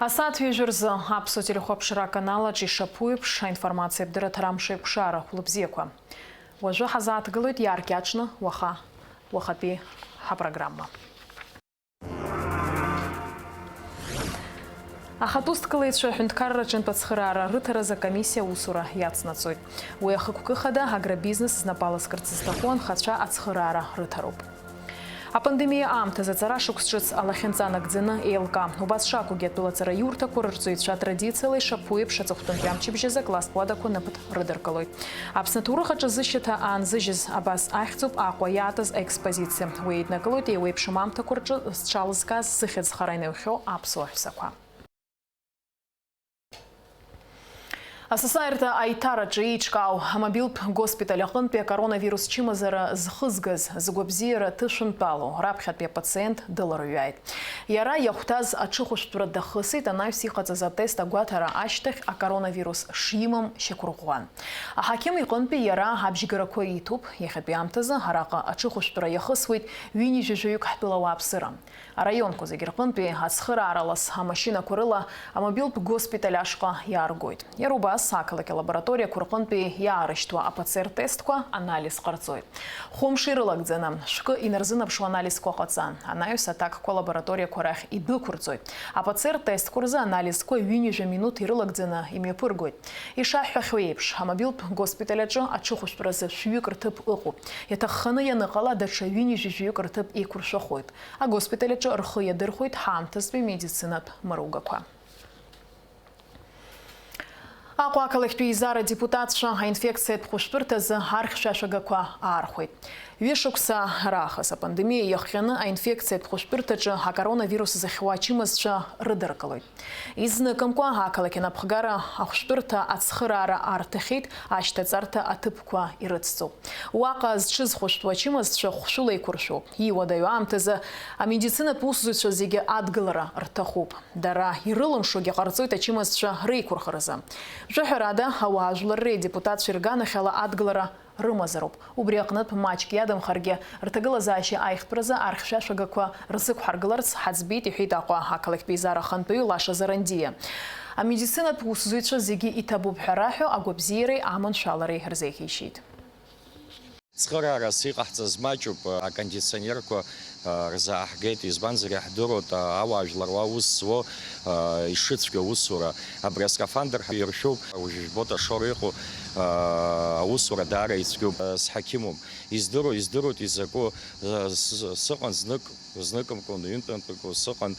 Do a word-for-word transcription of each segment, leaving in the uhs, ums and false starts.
Асааҭ ҩажәа рзы Аԥсуа телехәаԥшра аканал аҿы ишаԥу еиԥш, аинформациатә дырраҭара Амшеикәшара, хәлыбзиақәа. Уажәы ҳазааҭгылоит иааркьаҿны уаха, уахатәи ҳапрограмма. Ахатәы усҭгылаҩцәа аҳәынҭқарра аҿынтә ацхыраара рыҭаразы акомиссиа аусура иацнаҵоит. Уи ахықәкы хада агробизнес знапы аласкырц зҭаху анхацәа ацхыраара рыҭароуп. Апандемиа аамҭазы аҵара шықәс ҿыц алахьынҵа нагӡаны еилкаа. Убас шакәугьы, атәылаҵара иурҭақәа рырҵаҩцәа традициала ишаԥу еиԥш аҵыхәтәантәи амчыбжь азы акласстә уадақәа ныԥ рыдыркылоит. Аԥсны аҭоурых аҿы зышьаҭа аанзыжьыз абас ахьӡуп Аҟәа иаатыз аекспозициа. Уи еиднакылоит еиуеиԥшым аамҭақәа рҿы зҽалызкааз зыхьӡ хара инаҩхьоу аԥсуа ҳәсақәа. Асасааирҭа аиҭараҿы еиҿкаау амобилтә госпиталь аҟынтәи акоронавирус чымазара зхызгаз, згәабзиара ҭышәынтәалоу, раԥхьатәи апациент дыларҩааит. Иара иахәҭаз аҽыхәышәтәра дахысит, анаҩс иҟаҵаз атест агәаҭара ашьҭахь акоронавирус шимам шьақәырӷәӷәан. Аҳақьым иҟынтәи иара абжьгарақәа иҭоуп, иахьатәи аамҭазы араҟа аҽыхәышәтәра иахысуеит ҩынҩажәаҩык ҳтәылауааԥсыра. Араионқәа зегьы рҟынтәи ацхыраара лас амашьынақәа рыла амобилтә госпиталь ашҟа иааргоит. Иара убас, ақалақь алабораториақәа рҟынтәи иаарышьҭуа АПЦР тестқәа анализ ҟарҵоит. Хәымш ирылагӡаны, шәкы инарзынаԥшуа анализқәа ҟаҵан, анаҩс аҭакқәа алабораториақәа рахь идәықәырҵоит. АПЦР тестқәа рзы анализқәа ҩынҩажәа минуҭ ирылагӡаны имҩаԥыргоит. Ишаҳҳәахьоу еиԥш, амобилтә госпиталь аҿы аҽыхәышәтәразы шәҩык рҭыԥ ыҟоуп. Иаҭахханы ианыҟала, даҽа ҩынҩажәаҩык рҭыԥ еиқәыршәахоит. Агоспиталь аҿы рхы иадырхәоит ҳаамҭазтәи медицинатә мыругақәа. Аҟәа ақалақьтәи еизара адепутатцәа аинфекциатә хәышәтәырҭазы архьшәашәагақәа аархәеит. Ҩышықәса раахыс апандемиа иахҟьаны аинфекциатә хәышәтәырҭаҿы акоронавирус зыхьуа ачымазцәа рыдыркылоит. Изныкымкәа ақалақь анапхгара ахәшәтәырҭа ацхыраара арҭахьеит, ашьҭаҵарҭа аҭыԥқәа ирыцҵоуп. Уаҟа зҽызхәышәтәу ачымазцәа хәшәыла еиқәыршәоуп. Иуадаҩу аамҭазы амедицинатә усзуҩцәа зегьы адгылара рҭахуп. Дара ирылымшогьы ҟарҵоит ачымазцәа реиқәырхаразы. Жәаҳәарада, ауаажәларреи адепутатцәеи рганахьала адгылара рымазароуп. Убри аҟнытә, маҷк иадамхаргьы, рҭагылазаашьа аиӷьтәразы архьшәашәагақәа рзықәҳаргыларц ҳаӡбеит, иҳәеит Аҟәа ақалақьтәи еизара ахантәаҩы Лаша Зарандиа. Амедицинатә усзуҩцәа зегьы иҭабуп ҳәа раҳәо, агәабзиареи аманшәалареи рзеиӷьеишьеит. Цхыраарас иҟаҳҵаз маҷуп, акондиционерқәа рзааҳгеит, избанзар, иаҳдыруеит ауаажәлар уа аус зуо ишыцәгьоу аусура. Абри аскафандр ҳиршәуп, уажә жәбоит ашоура иҟоу аусура даара ицәгьоуп. Сҳақьымуп, издыруа, издыруеит изакәу, сыҟан знык, зныкымкәан, ҩынтәынтәыкоу сыҟан,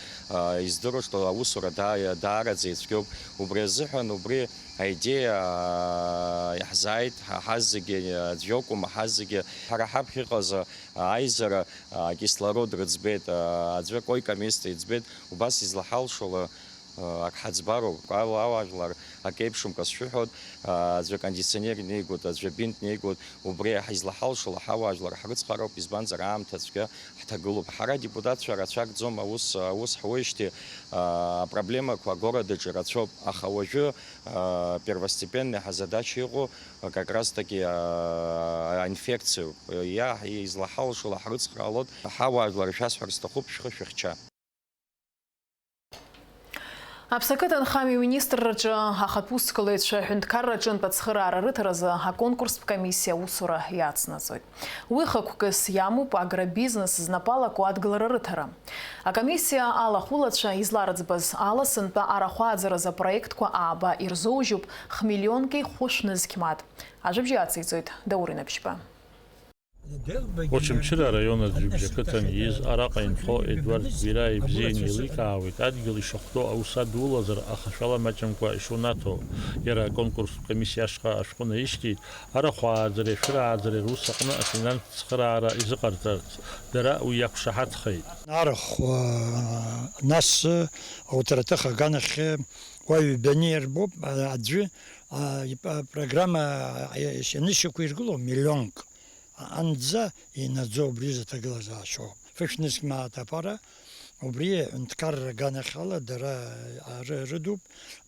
издыруеит, что аусура даа-, даараӡа ицәгьоуп. Убри азыҳәан, убри аидеиа, аа, иаҳзааит, ҳа, ҳазегьы, аӡә иоуп, ҳазегьы. Ҳара ҳаԥхьа иҟаз, аа, аизара, аа, кислород рыӡбеит, аа, аӡәы койка место иӡбеит, убас излаҳалшола, аа, ак ҳаӡбароуп. Ала ауаажәлар ак еиԥшымкәа сшәыҳәоит, аа, аӡәы кондиционер инеигоит, аӡәы бинт неигоит, убри ҳизлаҳалшола ҳауаажәлар ҳрыцхрароуп, избанзар аамҭа цәгьа ҳҭагылоуп. Ҳара адепутатцәа рацәакӡом аус, аус ҳуеижьҭеи, аа, апроблемақәа агородаҿы рацәоуп, аха уажәы, аа, первостепенный ҳазадача иҟоу, как раз таки, аа, аинфекциоуп. Иа-, излаҳалшола ҳрыцхраалоит, ҳауаажәлар шәасҳәар сҭахуп, шәхы шәыхьча. Аԥсны ақыҭанхамҩа министрраҿы ахатә усқәлаҩцәа аҳәынҭқарра аҿынтә ацхыраара рыҭаразы аконкурстә комиссиа аусура иацнаҵоит. Уи хықәкыс иамоуп агробизнес знапы алаку адгылара рыҭара. Акомиссиа алахәылацәа изларыӡбаз ала, сынтәа арахәааӡаразы апроектқәа ааба ирзоужьуп хмиллионки хәышә нызқь мааҭ. Ажәабжь ациҵоит Даур Инаԥшьба. Очамчыра араион аӡҩыбжь ақыҭан ииз араҟа инхо Едуард Гәираиа ибзианы еиликаауеит адгьыл ишахәҭоу аус адулазар, аха шәаламаҷымкәа ишунаҭо. Иара аконкурстә комиссиа ашҟа ашәҟәы наишьҭит, арахә ааӡареи ашәыр ааӡареи рус аҟны афинанстә цхыраара изыҟарҵарц. Дара уи иақәшаҳаҭхеит. Арахә, нас, ауҭраҭых аганахьы уаҩ ҩбаны ирбоуп, аӡәы, а, ип-, апрограмма, а, ианышьақәиргыло миллионк. Анӡа инаӡо убри заҭагылазаашьоу. Фышә нызқь мааҭ аԥара, убри аҳәынҭқарра аганахьала дара ры-, рыдуп.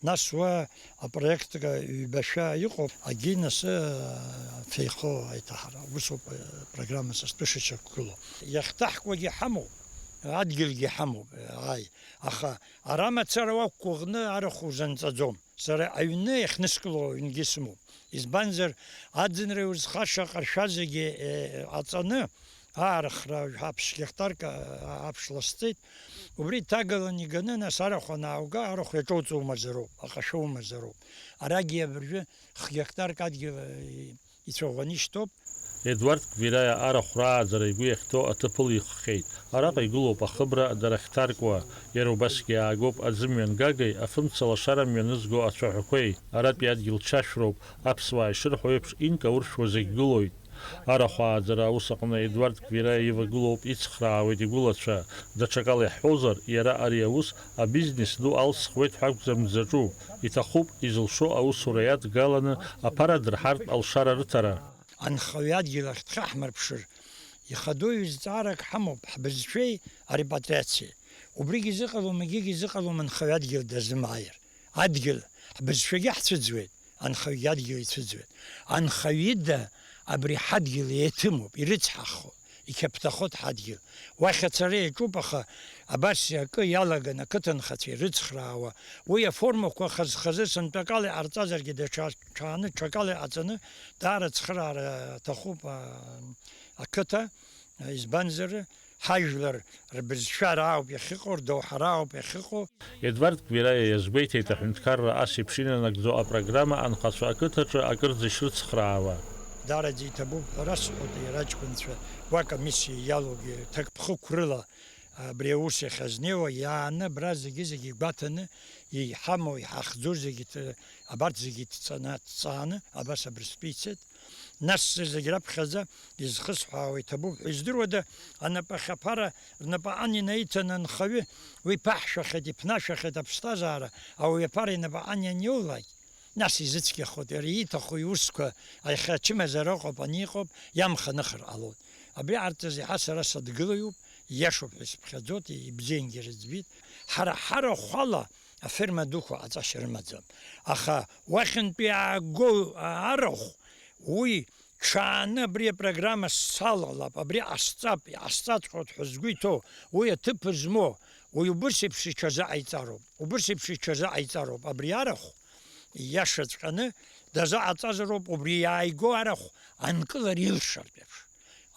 Нас уа апроект ҩбашәа иҟоуп, агьи насы феихо аиҭаҳара. Усоуп, программа састәы шыцәықәгылоу. Иахьҭаҳкуагьы ҳамоуп. Адгьылгьы ҳамоуп, ааи, аха ара мацара уақәгәыӷны арахә узанҵаӡом. Сара аҩны иахьныскыло аҩнгьы сымоуп. Избанзар, аӡынра иузхаша аҟаршәа зегьы, е, аҵаны, аарыхра ҳаԥшь геқтарк, а, аԥш ласҵеит. Убри ҭагалан иганы, нас арахә анаауга, арахә иаҿоуҵо умазароуп, аҟашәа умазароуп. Арагьы абыржәы хгеқтарк адгьыл, е, ицәаӷәаны ишьҭоуп. Едуард Гвираиа арахә рааӡара игәы иахьҭоу аҭыԥ ылиххьеит. Араҟа игылоуп ахыбра дара ахьҭаркуа. Иара убасгьы аагоуп аӡымҩангагеи афымца лашара мҩанызго ацәаҳәақәеи. Аратәи адгьыл чашәроуп, аԥсуаа ишырҳәо еиԥш, инкауршәуа зегь гылоит. Арахә ааӡара аус аҟны Едуард Гвираиа ивагылоуп, ицхраауеит игәылацәа. Даҽакала иаҳҳәозар, иара ари аус абизнес ду алсхуеит ҳәа акәӡам дзаҿу. Иҭахуп, изылшо аусура иадгаланы аԥара дырҳартә алшара рыҭара. Анхаҩы адгьыл ахь дхаҳмырԥшыр, ихадоу ҩ-зҵаарак ҳамоуп, ҳбызшәеи арепатриациеи. Убригьы изыҟалом, егьигьы изыҟалом анхаҩы адгьыл дазымааир. Адгьыл, ҳбызшәагьы ҳцәыӡуеит, анхаҩгьы адгьыл ицәыӡуеит. Анхаҩ ида абри ҳадгьыл еиҭымуп, ирыцҳахо, иқьаԥҭахоит ҳадгьыл. Уахь ацара иаҿуп, аха абас акы иалаган ақыҭанхацәа ирыцхраауа, уи аформақәа хаз-хазы сынтәакала иҟарҵазаргьы, даҽа ҽааны, ҽакала иҟаҵаны, даара ацхыраара аҭахуп, а, ақыҭа, избанзар, ҳажәлар рбызшәара ауп иахьыҟоу, рдоуҳара ауп иахьыҟоу. Едуард Гвираиа иазгәеиҭеит аҳәынҭқарра ас еиԥш инанагӡо апрограмма анхацәа ақыҭаҿы акырӡа ишрыцхраауа. Даараӡа иҭабуп ҳәа расҳәоит, иара аҷкәынцәа уа комиссиа иалоугьы ҭакԥхықәрыла абри аус иахьазнеиуа, иааны абра зегьы-зегьы игәаҭаны, иҳамоу, иҳахьӡу зегьы ҭ-, абарҭ зегьы ҭҵаны, ҭҵааны, абас абырстәы ицеит. Нас зегь раԥхьаӡа изхысҳәаауа иҭабуп ҳәа издыруада, анапы ахьаԥара рнапаҟан инаиҭан анхаҩы, уи ԥаҳшәахьеит, иԥнашәахьеит аԥсҭазаара, ауаҩы аԥара инапаҟан ианиоулак, нас изыцәгьахоит, иара ииҭаху иусқәа, иахьа ачымазара ыҟоуп, ани ыҟоуп, иамханыхыр ҟалоит. Абри ҟарҵаз иаҳа сара садгылаҩуп, ииашоуп ҳәа исыԥхьаӡоит, ибзиангьы рыӡбеит. Ҳара ҳарахә ала аферма дуқәа ҟаҵашьа рымаӡам. Аха уахьынтәи иаагоу арахә, уи ҽааны абри апрограмма салалап, абри ҟасҵап, иҟасҵаҵәҟьоит ҳәа згәы иҭоу, уи аҭыԥ змоу, уи убыс еиԥш иҽазыҟаиҵароуп, убыс еиԥш иҽазыҟаиҵароуп абри арахә, ииашаҵәҟьаны дазыҟаҵазароуп, убри иааиго арахә анкылара илшартә еиԥш.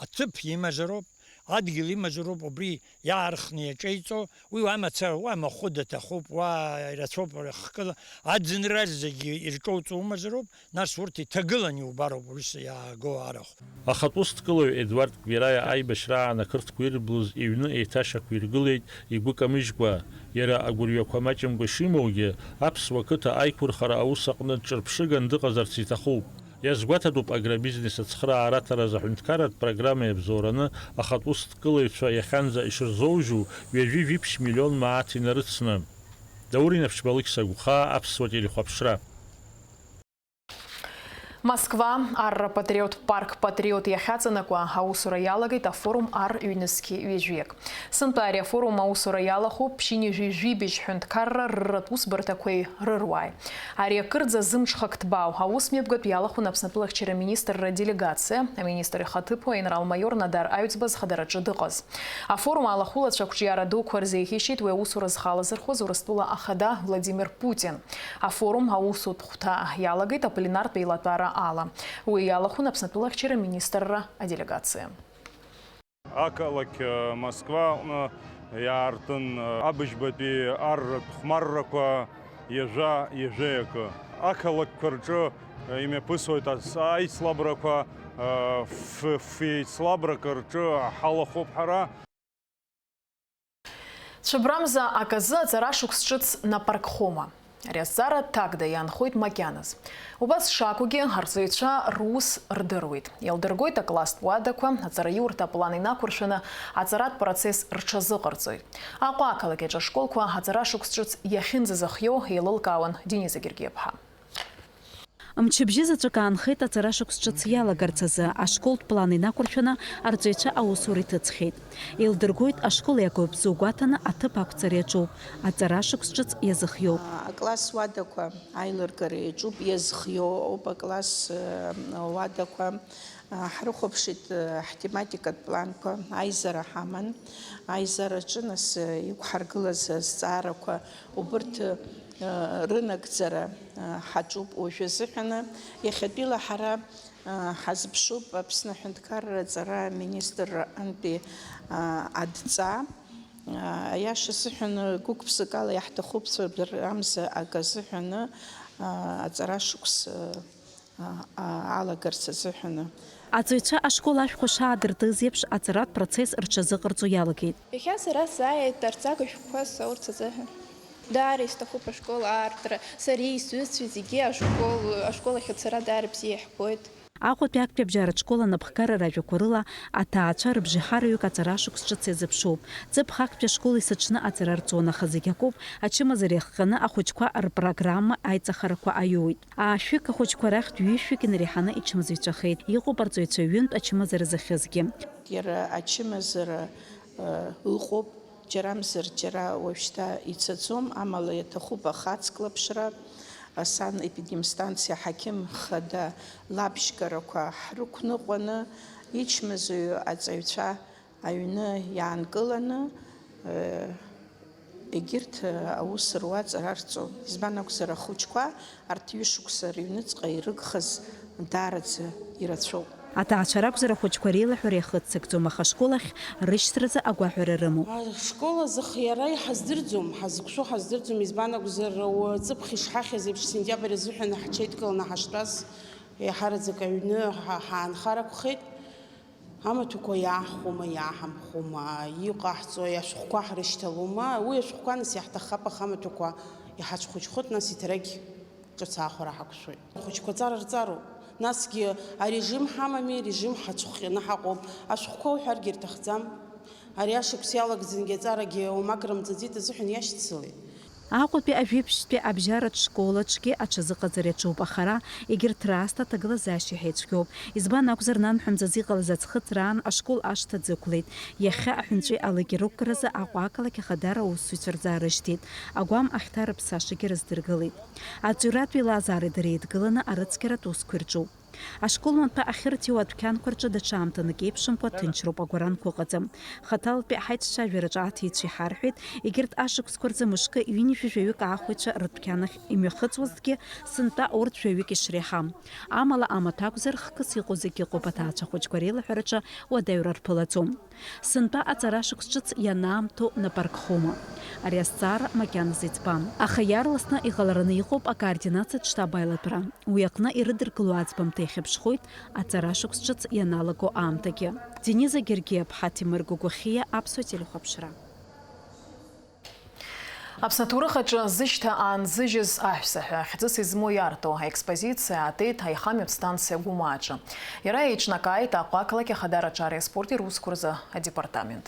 Аҭыԥ имазароуп, адгьыл имазароуп, убри иаархны иаҿеиҵо, уи уа мацара, уа махәы даҭахуп, уа ирацәоуп, рыхкыла, аӡынра зегьы ирҿоуҵо умазароуп, нас урҭ иҭагылан иубароуп ус иааго арахә. Ахатә усҭкылаҩ Едуард Гвираиа аибашьраан ақырҭқәа ирблыз иҩны еиҭашьақәиргылеит игәы камыжькәа. Иара агәырҩақәа маҷымкәа ишимоугьы, аԥсуа қыҭа аиқәырхара аус аҟны дҿырԥшыган дыҟазарц иҭахуп. Иазгәаҭатәуп агробизнес ацхыраара аҭаразы аҳәынҭқарратә программа иабзоураны ахатә усҭкылаҩцәа иахьанӡа ишырзоужьу ҩажәи жәиԥшь миллион мааҭ инарыцны. Даур Инаԥшьба, Алықьса Гәхаа, Аԥсуа телехәаԥшра. Москва, Арра Патриот парк Патриот иахьаҵанакуа аусура иалагеит афорум Ар ҩнызқьи ҩажәиак. Сынтәа ари афорум аусура иалахәуп ԥшьынҩажәи жәибжь ҳәынҭқарра рратә усбарҭақәеи рыруааи. Ари акырӡа зымҽхак ҭбаау аусмҩаԥгатә иалахәын Аԥснатәылахьчара министрра делегациа, аминистр ихаҭыԥуаҩ аинрал-маиор Надар Аҩӡба зхадараҿы дыҟаз. Афорум алахәылацәа ақәҿиара дуқәа рзеиӷьеишьеит уи аусура зхалазырхәыз Урыстәыла ахада Владимир Путин. Афорум аусутә хәҭа иалагеит апленартә еилатәара ала. Уи иалахәын Аԥснатәылахьчара министрра аделегациа. Ақалақь, э, Москва аҟны иаартын, э, абыжьбатәи арратә хәмаррақәа ҩажәа, ҩажәеи акы. Ақалақьқәа рҿы, э, имҩаԥысуеит ас-, аицлабрақәа, э, ф-, ф-, еицлабрак рҿы ҳалахәуп ҳара. Цәыбрамза аказы аҵара шықәс ҿыц напаркхома? Ари азҵаара ҭакда иаанхоит макьаназ. Убас шакәугьы, арҵаҩцәа рус рдыруеит. Еилдыргоит акласстә уадақәа, аҵараиурҭа аплан инақәыршәаны аҵаратә процесс рҽазыҟарҵоит. Аҟәа ақалақь аҿы ашколқәа аҵара шықәс ҿыц иахьынӡазыхиоу еилылкаауан Денис Агергиаԥҳа. Мчыбжьы заҵәык аанхеит аҵара шықәс ҿыц иалагарц азы, ашколтә план инақәыршәаны арҵаҩцәа аусура иҭыҵхьеит. Еилдыргоит, ашкол иагоуп зугәаҭаны аҭыԥ ақәҵара иаҿуп, аҵара шықәс ҿыц иазыхиоуп. Акласс уадақәа аилыргара иаҿуп, иазхиоуп акласс, э, уадақәа. Ҳрыхәаԥшит, ҳтематикатә планқәа, аизара ҳаман. Аизараҿы, нас, иқәҳаргылаз азҵаарақәа убырҭ рынагӡара ҳаҿуп уажәы азыҳәаны. Иахьатәила ҳара ҳазыԥшуп Аԥсны аҳәынҭқарра аҵара аминистрра антәи адҵа. Аиаша сыҳәан, гәык-ԥсыкала иаҳҭахуп цәыбзар амза акы азыҳәаны аҵара шықәс а, а, алагарц азыҳәаны. Аҵаҩцәа ашкол ашәқәа шаадыртыз еиԥш, аҵаратә процесс рҽазыҟарҵо иалагеит. Иахьа сара сааит арҵага шәҟәқәа саурц азыҳәан. Даара исҭахуп ашкол аартра. Сареи сҩызцәеи зегьы ашкол, ашкол ахь ацара даара бзиа иаҳбоит. Аҟәатәи актәи абжьаратә школ анапхгара ражәақәа рыла, аҭаацәа рыбжеиҳараҩык аҵара шықәс ҿыц иазыԥшуп. Ҵыԥх актәи ашкол есыҽны аҵара рҵон, аха зегь акоуп, ачымазара иахҟьаны ахәыҷқәа рпрограмма аиҵахарақәа аиуит. Аашәык ахәыҷқәа рахьтә ҩышәҩык инареиҳаны ичымазаҩцәахеит, иҟоуп арҵаҩцәа ҩынтә ачымазара зыхьызгьы. Иара ачымазара, ы, ыҟоуп, џьарамзар џьара уажәшьҭа ицаӡом, амала иаҭахуп ахаҵклаԥшра, асанепидемстанциа аҳақьым хада лабжьгарақәа ҳрықәныҟәаны, ичмазаҩу аҵаҩцәа аҩны иаанкыланы, э, егьырҭ, э, аус руа аҵара рҵон. Избан акәзар, ахәыҷқәа арҭ ҩышықәса рыҩныҵҟа ирыгхаз даараӡа ирацәоуп. Аҭаацәа ракәзар, ахәыҷқәа реилаҳәара иахыццакӡом, аха ашкол ахь рышьҭразы агәаҳәара рымоуп. Ашкол азы х-, иара иҳаздырӡом, ҳазықәшәо ҳаздырӡом, избан акәзар, уа ҵыԥх ишҳахьыз еиԥш, сентиабр азыҳәан ҳаҽеидкыланы ҳаштәаз, еиҳараӡак аҩны ҳа-, ҳаанхар акәхеит. Амаҭәақәа иааҳхәома, иааҳамхәома, иҟаҳҵо ашәҟәқәа ҳрышьҭалома, уи ашәҟәқәа нас иаҳҭаххап, аха амаҭәақәа иҳацәхәыҷхоит, нас иҭарагь ҿыц аахәара ҳақәшәоит. Ахәыҷқәа ҵара рҵароуп, насгьы арежим ҳамами, арежим ҳацәхҟьаны ҳаҟоуп, ашәҟәқәа уҳәаргьы рҭахӡам. Ари ашықәс иалагӡангьы аҵарагьы уамак рымҵаӡеит азыҳәан иашьцылеит. Аҟәатәи ажәеиԥшьтәи абжьаратә школ аҿгьы аҽазыҟаҵара иаҿуп, аха ара егьырҭ раасҭа аҭагылазаашьа иҳаицәгьоуп. Избан акәзар, нанҳәа мзазы иҟалаз аӡхыҵраан ашкол ашҭа ӡықәлеит. Иахьа аҳәынҵәеи алыгьи рықәгаразы Аҟәа ақалақь Ахадара аусзуҩцәа рзаарышьҭит, агәам ахьҭа рыԥсашагьы рыздыргылеит. Аҵаҩратә еилазаареи дареи еидгыланы арыцқьаратә усқәа ирҿуп. Ашкол маҭәа ахьырҭиуа адәқьанқәа рҿы даҽа аамҭанык еиԥшымкәа ҭынчроуп, агәаранқәа ыҟаӡам. Хаҭалатәи ҳаицәажәараҿы аҭиҩцәа иҳарҳәеит, егьырҭ ашықәсқәа рзы мышкы ҩынҩажәи жәаҩык аахәаҩцәа рыдәқьан ахь имҩахыҵуазҭгьы, сынтәа урҭ жәаҩык ишреиҳам. Амала амаҭәа акәзар, хкыс иҟоу зегьы ыҟоуп, аҭаацәа хәыҷқәа реилаҳәараҿы уадаҩра рԥылаӡом. Сынтәа аҵара шықәс ҿыц ианаамҭоу нап аркхома? Ари азҵаара макьаназы иӡбам. Аха иаарласны иҟалараны иҟоуп акоординациатә штаб аилатәара. Уи аҟны ирыдыркыло аӡбамҭа иахьыԥшхоит аҵара шықәс ҿыц ианалаго аамҭагьы. Дениза Гергиаԥҳа, Ҭемыр Гогәахиа, Аԥсуа телехәаԥшра. Аԥсны аҭоурых аҿы зышьҭа аанзыжьыз аҳәса ҳәа хьӡыс измоу иаарту аекспозициа аатит аихамҩатә станциа Гәымаа аҿы. Иара еиҿнакааит Аҟәа ақалақь Ахадара аҿареи аспорти русқәа рзы адепартамент.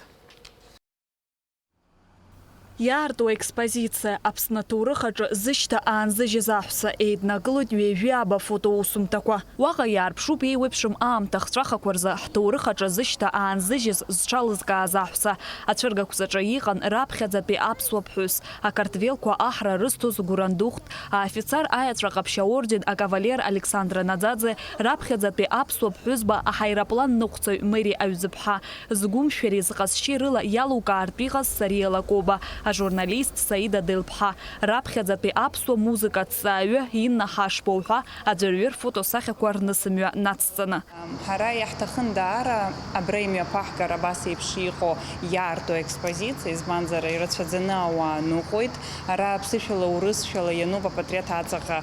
Иаарту аекспозициа Аԥсны аҭоурых аҿы зышьҭа аанзыжьыз аҳәса еиднакылоит ҩажәи ааба фотоусумҭақәа. Уаҟа иаарԥшуп еиуеиԥшым аамҭа ахҵәахақәа рзы ҳҭоурых аҿы зышьҭа аанзыжьыз зҽалызкааз аҳәса. Ацәыргақәҵаҿы иҟан раԥхьаӡатәи аԥсуа ԥҳәыс, акартвелқәа аҳра рызҭоз Гәырандухт, аофицер аеҵәа ҟаԥшь аорден акавалер Александра Наӡаӡе, раԥхьаӡатәи аԥсуа ԥҳәызба аҳаирплан ныҟәцаҩ Мери Аҩӡыԥҳа, згәымшәареи зҟазшьеи рыла иалукаартә иҟаз Сариа Лакоба, ажурналист Саида Делԥҳа, раԥхьаӡатәи аԥсуа музыка аҭҵааҩы Инна Ҳашба уҳәа аӡәырҩы рфотосахьақәа рнысымҩа нацҵаны. Ҳара иаҳҭахын даара абра имҩаԥаҳгар абас еиԥш иҟоу иаарту аекспозициа, избанзар, ирацәаӡаны ауаа ныҟәоит. Ара аԥсышәала, урысшәала иануп апатреҭ аҵаҟа, а,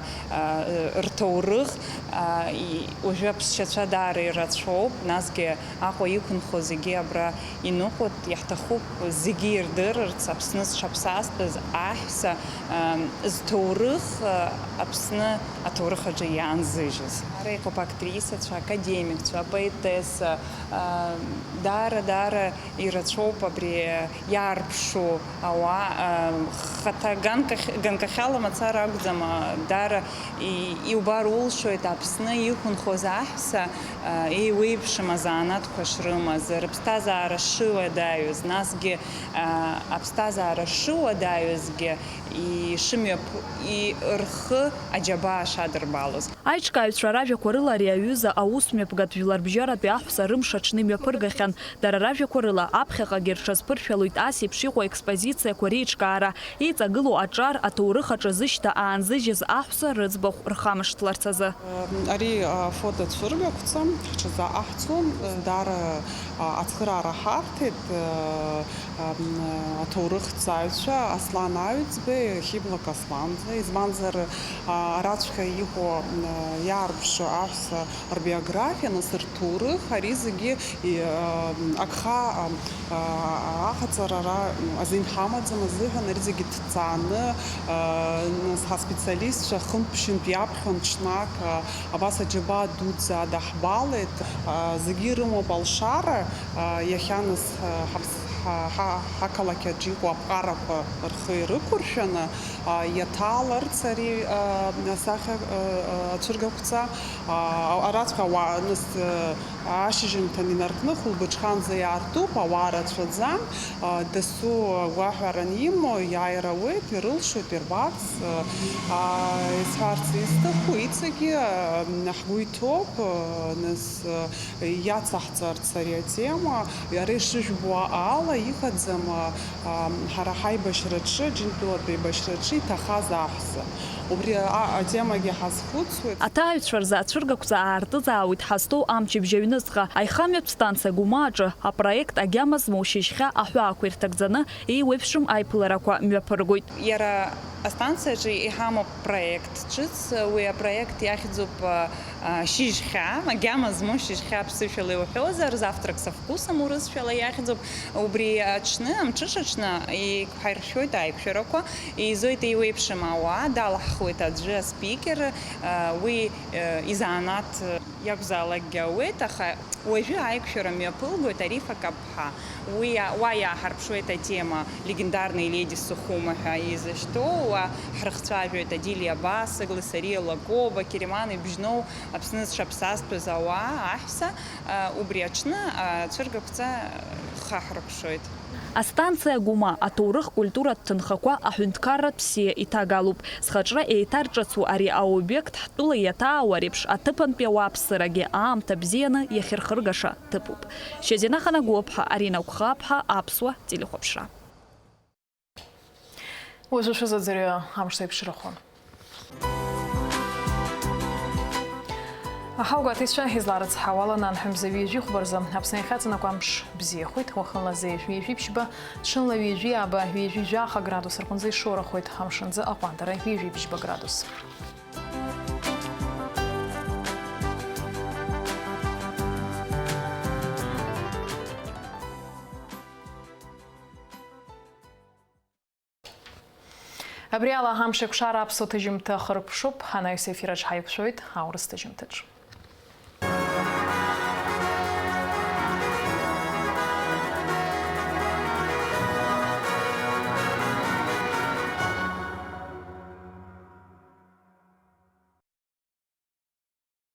рҭоурых. А, и-, уажәы аԥсшьацәа даара ирацәоуп, насгьы Аҟәа иқәынхо зегьы абра иныҟәоит, иаҳҭахуп зегьы ирдырырц, Аԥсны Шаԥсазтәыз аҳәса, ам, зҭоурых, а, Аԥсны аҭоурых аҿы иаанзыжьыз. Ара иҟоуп актрисацәа, академикцәа, апоетесса, а, даара, даара ирацәоуп абри иаарԥшу ауаа, а, хаҭа ганкахь-, ганкахьала мацара акәӡам, а, даара и-, иубар улшоит Аԥсны иқәынхоз аҳәса, а, еиуеиԥшым азанааҭқәа шрымаз, рыԥсҭазаара шыуадаҩыз, насгьы аԥсҭазаара шыуадаҩызгьы ишымҩаԥ-, и-, рхы аџьабаа шадырбалоз. Аиҿкааҩцәа ражәақәа рыла ари аҩыза аусмҩаԥгатә жәларбжьаратәи аҳәса рымш аҽны имҩаԥыргахьан. Дара ражәақәа рыла, аԥхьаҟагьы рҽазԥыршәалоит ас еиԥш иҟоу аекспозициақәа реиҿкаара, еиҵагылоу аҿар, аҭоурых аҿы зышьҭа аанзыжьыз аҳәса рыӡбахә рхамышҭларц азы. Ари афотоцәыргақәҵа ҳҽазааҳҵон, даара ацхыраара ҳарҭеит, аҭоурыхҭҵааҩцәа Аслан Аҩӡбеи Хьыбла Касланӡа, избанзар, араҵәҟьа иҟоу, иаарԥшу аҳәса рбиографиа, нас рҭоурых, ари зегьы, агха, аҟаҵара ара азин ҳамаӡам азыҳәан, ари зегьы ҭҵааны, нас ҳаспециалистцәа хынтә-ԥшьынтә иаԥхьон ҽнак, абас аџьабаа дуӡӡа адаҳбалеит. Зегьы ирымоуп алшара, иахьа нас ҳаԥс-, ҳа-, ҳа-, ҳақалақь аҿы иҟоу аԥҟарақәа рхы ирықәыршәаны, иаҭааларц ари асахьа ацәыргақәҵа, араҵәҟьа ауаа, нас, ашьыжьымҭан инаркны хәылбыҽханӡа иаартуп, ауаа рацәаӡам, дасу агәаҳәара анимоу, иааир ауеит, ирылшоит, ирбарц, исҳәарц исҭаху, иҵегьы ҳгәы иҭоуп, нас, иацаҳҵарц ари атема, иара ишыжәбо ала, иҟаӡам, ҳара ҳаибашьраҿы, Џьынтәылатә еибашьраҿы иҭахаз аҳәса. Убри а-, атемагьы ҳазхәыцуеит. Аҭааҩцәа рзы ацәыргақәҵа аартызаауеит ҳазҭоу амчыбжь аҩныҵҟа. Аихамҩатә станциа Гәыма аҿы апроект Агьама змоу шьыжьхьа аҳәаақәа ирҭагӡаны еиуеиԥшым аиԥыларақәа мҩаԥыргоит. Иара астанциаҿы иҳамоуп проект ҿыц, уи апроект иахьӡуп, а, а, Шьыжьхьа, агьама змоу шьыжьхьа ԥсышәала иуҳәозар, Завтрак со вкусом урысшәала иахьӡуп. Убри аҽны, амҽыш аҽны, еиқәҳаиршәоит аиқәшәарақәа, еизоит еиуеиԥшым ауаа, далаҳхуеит аӡәы аспикер, а, уи, а, изанааҭ иакәзаалакгьы ауеит, аха уажәы аиқәшәара мҩаԥылгоит Арифа Каԥ- ҳа. Уи, уа иааҳарԥшуеит атема легендарные леди Сухума ҳәа изышьҭоу, уа ҳрыхцәажәоит Адилиа Басыгла, Сариа Лакоба, Кериман Ибжьноу, Аԥсны зҽаԥсазтәыз ауаа, аҳәса, а, убри аҽны, а, ацәыргақәҵа хаҳаркәшоит. Астанциа Гәыма, аҭоурых культуратә ҭынхақәа аҳәынҭқарратә бзиа иҭагалуп. Зхаҿра еиҭарҿацу ари аобиект ҳтәыла иаҭаауа реиԥш аҭыԥантәи ауааԥсырагьы аамҭа бзианы иахьырхыргаша ҭыԥуп. Шьазина Ханагәыаԥҳа, Арина Гәхаԥҳа, Аԥсуа телехәаԥшра. Уажәы шәызыӡырҩы амш еиԥшрахон. Аҳаугәаҭеицәа, изларыцҳауала, нанҳәа мза ҩажәи хәба рзы Аԥсны иахьаҵанакуа амш бзиахоит, уахынла зеижә ҩажәи ԥшьба, ҽынла ҩажәи ааба, ҩажәи жәаха градус рҟынӡа ишоурахоит, амшынӡы аҟәандара ҩажәи бжьба градус. Абри ала Амшеикәшара аԥсуа ҭыжьымҭа хыркәшоуп. Анаҩс ефираҿ ҳаиқәшәоит аурыс ҭыжьымҭаҿ.